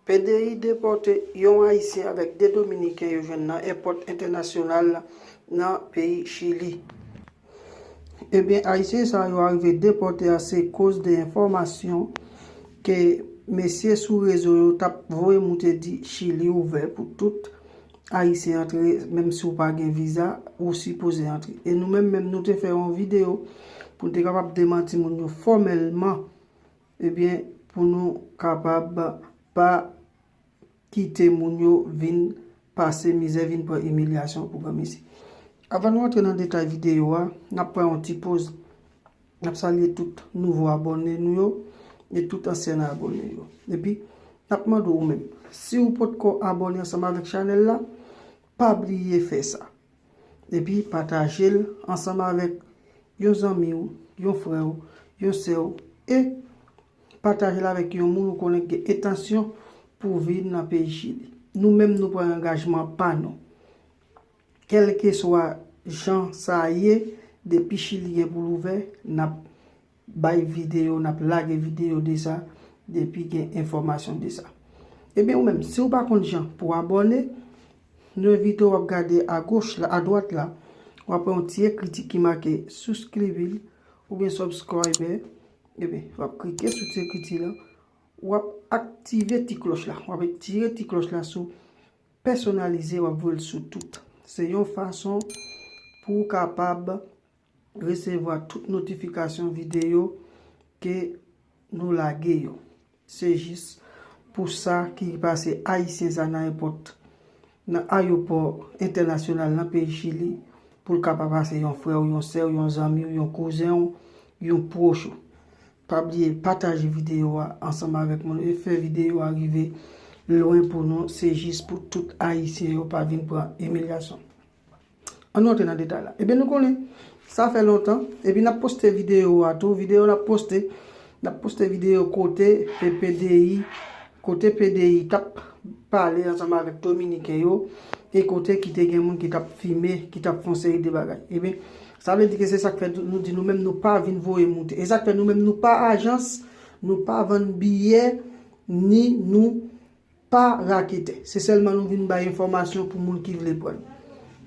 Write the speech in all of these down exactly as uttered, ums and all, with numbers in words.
P D I depòte yon Ayisyen avèk de Dominiken yo jwenn nan èpòt entènasyonal nan peyi Chili. Ebyen, Ayisyen sa yo arive depòte a se koz de enfòmasyon ke mesye sou rezo yo t ap voye moute di Chili ouvè pou tout Ayisyen antre, menm si w pa gen viza, ou sipoze antre. E nou menm, menm nou te fè yon videyo pou n te kapab demanti moun yo fòmèlman, ebyen, pou nou kapab pa kite moun yo vin pase mizè, vin pran imilyasyon pou granmesi. Avan nou antre nan detay videyo a, n ap pran yon ti poz. N ap salye tout nouvo abòne nou yo e tout ansyen abòne yo. Epi, n ap mande w menm, si w potko abòne ansanm avèk chanèl la, pa bliye fè sa. Epi, pataje l ansanm avèk yon zanmi w, yon frè w, yon sè w, e pataje l avèk yon moun ou konnen ki gen entansyon pou vin nan peyi Chili. Nou menm, nou pran angajman pa nou. Kèlkeswa jan sa ye, depi Chili gen pou l ouvè, n ap bay videyo, n ap lage videyo de sa, depi gen enfòmasyon de sa. Ebyen, ou menm, si w pa konn jan pou abòne, nou envite w ap gade agoch la, adwat la, w ap wè yon ti ekriti ki make souskribir oubyen subscriber. Ebyen, w ap klike sou ti ekriti la, w ap aktive ti klòch la, w ap etire ti klòch la sou pèsonalize, w ap voye l sou tout. Se yon fason pou w kapab resevwa tout notifikasyon videyo ke nou lage yo. Se jis pou sa ki pase Ayisyen sa nan èpòt, nan ayewopò entènasyonal nan peyi Chili, pou l kapab pase yon frè w, yon sè w, yon zanmi w, yon kouzen w, yon pwòch ou. Pa bliye pataje videyo a ansanm avèk moun e fè videyo a rive lwen pou nou. Se jis pou tout Ayisyen yo pa vin pran imilyasyon. Ann nou antre nan detay la. Ebyen, nou konnen, sa fè lontan, epi n ap poste videyo a tou, videyo n ap poste, n ap poste videyo kote P D I, kote P D I t ap pale ansanm avèk Dominiken yo, e kote ki te gen moun ki t ap fimen, ki t ap fè yon seri de bagay. Ebyen, sa vle di ke se sa k fè nou di nou menm nou pa vin voye moute. E sa k fè nou menm nou pa ajans, nou pa vann biyè, ni nou pa raketè. Se sèlman nou vin bay enfòmasyon pou moun ki vle pran.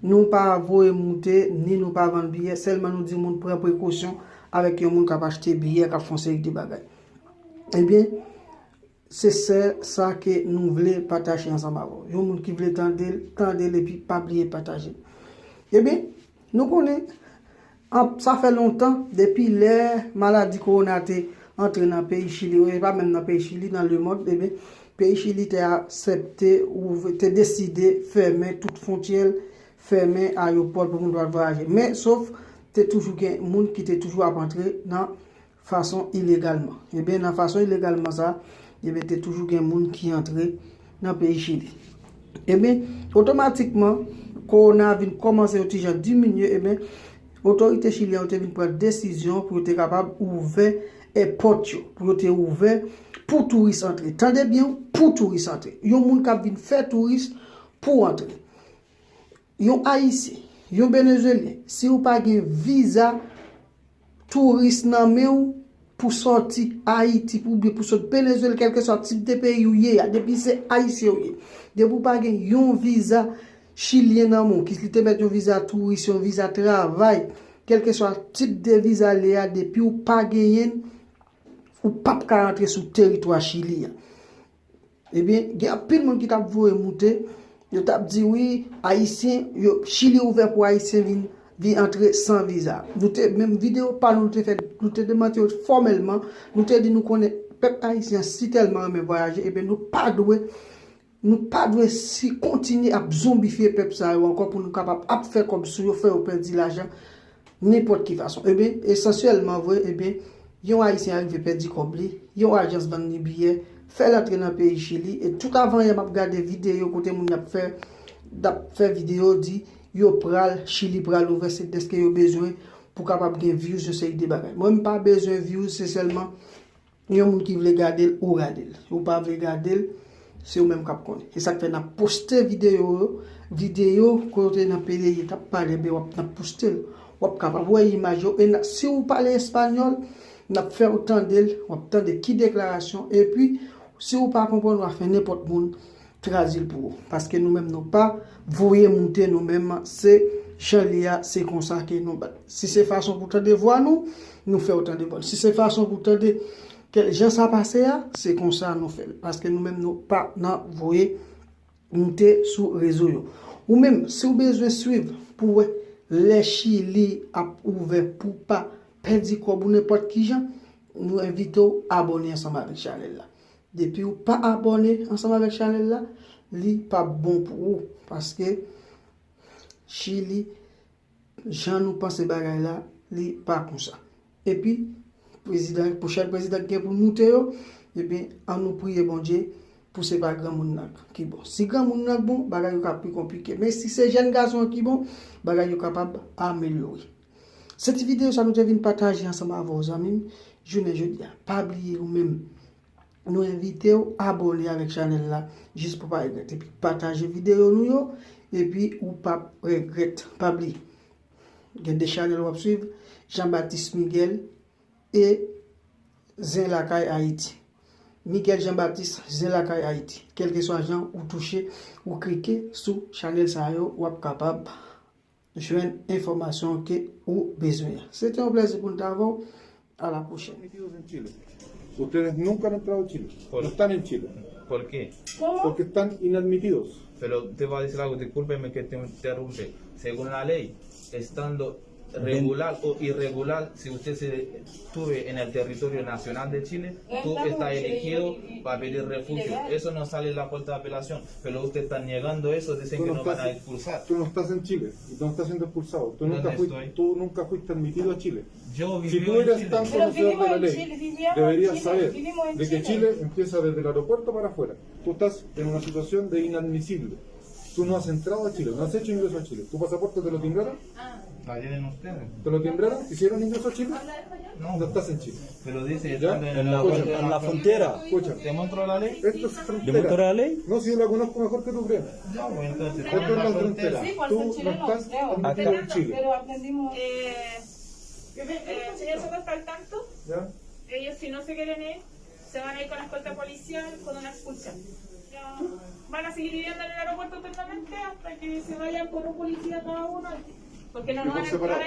Nou pa voye moute, ni nou pa vann biyè, sèlman nou di moun pran prekosyon avèk yon moun k ap achte biyè, k ap fè yon seri de bagay. Ebyen, se sèl sa ke nou vle pataje ansanm avè w. Yon moun ki vle tande l, tande l epi pa bliye pataje l. Ebyen, nou konnen, an, sa fè lontan, depi lè maladi kowona te antre nan peyi Chili, e pa menm nan peyi Chili, nan lemonn, ebyen, peyi Chili te aksepte, ou te deside fèmen tout fwontyè l, fèmen ayewopò l pou moun pa vwayaje. Men, sof, te toujou gen moun ki te toujou ap antre nan fason ilegalman. Ebyen, nan fason ilegalman sa, ebyen, te toujou gen moun ki antre nan peyi Chili. Ebyen, otomatikman, kowona vin kòmanse yon ti jan diminye, ebyen, otorite chilyen yo te vin pran desizyon pou yo te kapab ouvè èpòt yo, pou yo te ouvè pou touris antre. Tande byen, pou touris antre. Yon moun k ap vin fè touris pou antre. Yon Ayisyen, yon Venezuelyen, si w pa gen viza touris nan men w pou sòti Ayiti, pou oubyen pou sot Venezuela, kèlkeswa tip de peyi w ye a, depi se Ayisyen w ye, depi w pa gen yon viza chilyen nan men w, ki li te mèt yon viza touris, yon viza travay, kèlkeswa tip de viza l ye a, depi w pa genyen l, ou p ap ka rantre sou teritwa Chili a. Ebyen, gen anpil moun ki t ap voye moute, yo t ap di, wi, Ayisyen, yo, Chili ouvè pou Ayisyen vin, vin antre san viza. Nou te, menm videyo pa nou, nou te fè, nou te demanti yo fòmèlman, nou te di nou konnen pèp ayisyen an si tèlman renmen vwayaje, ebyen, nou pa dwe, nou pa dwe si kontinye ap zonbifye pèp sa yo ankò pou nou kapab ap fè kòb sou yo, fè yo pèdi lajan, nenpòt ki fason. Ebyen, esansyèlman vre, ebyen, yon Ayisyen arive pèdi kòb li, yon ajans vann li biyè, fè l antre nan peyi Chili, e tout avan yè m ap gade videyo kote moun y ap fè, t ap fè videyo di yo pral, Chili pral ouvè, se dèske yo bezwen pou kapab gen views, yon seri de bagay. Mwen, m pa bezwen views, se sèlman yon moun ki vle gade l, ou gade l. Ou pa vle gade l, se ou menm k ap konnen. E sa k fè n ap poste videyo yo, videyo kote nan P D I t ap pale, ebyen w ap, n ap poste l. W ap kapab wè imaj yo. E n a, si w pale espanyòl, n ap fè w tande l, w ap tande ki deklarasyon. Epi, Si w pa konprann, w a fè nenpòt moun tradui l pou ou. Paske nou menm, nou pa voye moute, nou menm, se jan li a, se konsa ke nou bat. Si se fason pou tande vwa nou, nou fè w tande vwa nou. Si se fason pou tande kè, jan sa pase a, se konsa nou fè l. Paske nou menm, nou pa nan voye moute sou rezo yo. Ou menm, si w bezwen swiv pou wè lè Chili ap ouvè pou pa pèdi kòb ou nenpòt ki jan, nou envite w abòne ansanm avèk chanèl la. Depi w pa abòne ansanm avèk chanèl la, li p ap bon pou ou. Paske Chili, jan nou panse bagay la, li pa konsa. Epi, prezidan, pwochèn prezidan ki gen pou l moute yo, epi, an nou priye Bondye pou se pa granmoun nan ki bon. Si granmoun nan bon, bagay yo ka pi konplike. Men si se jèn gason an ki bon, bagay yo kapab amelyore. Se ti videyo sa nou te vin pataje ansanm avè w, zanmi m, jounen jodi a. Pa bliye ou menm, nou envite w abòne avèk chanèl la, jis pou pa regrèt. Epi pataje videyo nou yo, epi ou p ap regrèt. Pa bliye, gen de chanèl w ap swiv, Jean Baptiste Miguel e Zen Lakay Ayiti. Miguel Jean Baptiste, Zen Lakay Ayiti. Kèlkeswa jan ou touche, ou klike sou chanèl sa yo, w ap kapab jwenn enfòmasyon ke ou bezwen an. Se te yon plèzi pou n t avè w. A la pwochèn. Metidos en Chile. Ustedes nunca han entrado a Chile. No están en Chile. ¿Por qué? Porque están inadmitidos. Pero te voy a decir algo, discúlpeme que te interrumpe. Según la ley, estando regular o irregular, si usted se estuve en el territorio nacional de Chile, tú estás elegido para pedir refugio. Eso no sale en la corte de apelación, pero usted está negando eso, dicen que no van a expulsar. Tú no estás en Chile y no estás siendo expulsado. Tú nunca fuiste, tú nunca fuiste admitido a Chile. Si tú eres tan conocedor de la ley, deberías saber de que Chile empieza desde el aeropuerto para afuera. Tú estás en una situación de inadmisible. Tú no has entrado a Chile, no has hecho ingreso a Chile. ¿Tu pasaporte te lo timbraron? ¿Te lo timbraron? ¿Hicieron ingreso a Chile? No. No estás en Chile. Pero dice, ¿ya? En la, en la frontera. Escucha. ¿Te muestro la ley? Esto es frontera. ¿Te muestro la ley? No, si yo la conozco mejor que tú, créeme. No, pues entonces, esto es la frontera. Tú no estás admitido en Chile. Eh, eh, señor Soto está al tanto. ¿Ya? Ellos, si no se quieren ir, se van a ir con la escolta policial, con una expulsión. Ya, van a seguir viviendo en el aeropuerto eternamente hasta que se vayan con un policía cada uno. Porque no nos van a expulsar.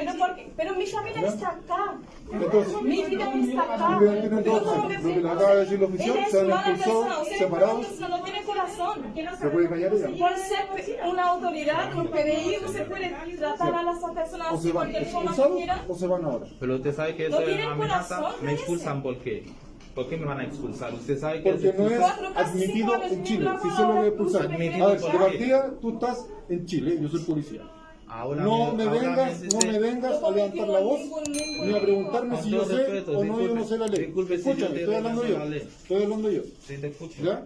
Pero mi familia está acá. Entonces, mi vida está acá. Yo no me voy. Lo que le acaba de decir el oficial, se han expulsado separados. No tiene corazón. Se puede callar ella. Por ser una autoridad, un P D I, no se puede tratar a las personas así de cualquier forma. O se van expulsados o se van ahora. Pero usted sabe que eso es una amenaza. Me expulsan, ¿por qué? ¿Por qué me van a expulsar? Usted sabe que porque no es admitido en Chile. Si solo lo expulsan. A ver, de partida, tú estás en Chile, yo soy policía. No me vengas, no me vengas a levantar la voz, ni a preguntarme si yo sé o no, yo no sé la ley. Escúchame, estoy hablando yo. Estoy hablando yo. Sí, te escucho. ¿Ya?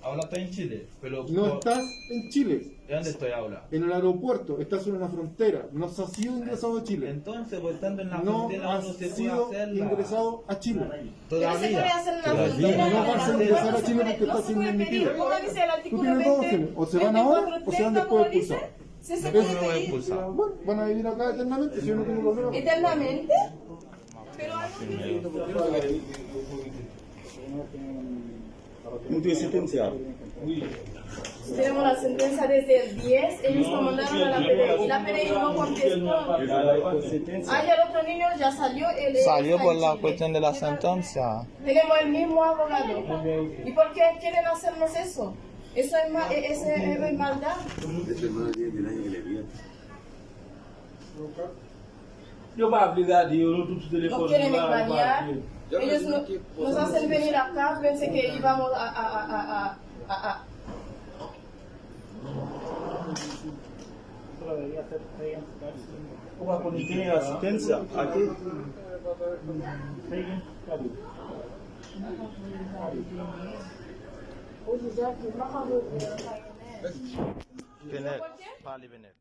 Ahora estoy en Chile, pero... No estás en Chile. ¿De dónde estoy ahora? En el aeropuerto, estás en una frontera. No has sido ingresado a Chile. Entonces, pues, estando en la frontera, uno se puede hacer la... No has sido ingresado a Chile. Todavía. No vas a ingresar a Chile porque estás inadmitido. Tú tienes dos opciones. O se van ahora o se van después de expulsar. Eso no me voy a expulsar. Bueno, van a vivir acá eternamente, si yo no tengo problema. ¿Eternamente? Pero algo que... Moutre sentensi a. Tenemos la sentencia desde el diez, ellos lo mandaron a la P D I y la P D I no contestó. Ayer otro niño ya salió, él es... Salió por la cuestión de la sentencia. Tenemos el mismo abogado. ¿Y por qué quieren hacernos eso? Eso es ma-, e-, eso es, es maldad. Yo pa vle gade yo, nou tout sou telefòn nou la, yo pa vle. Ellos no, nos hacen venir acá, pensé que íbamos a, a, a, a, a, a, a. Ou pa konn gen asistans a ke? Benèt, pale Benèt.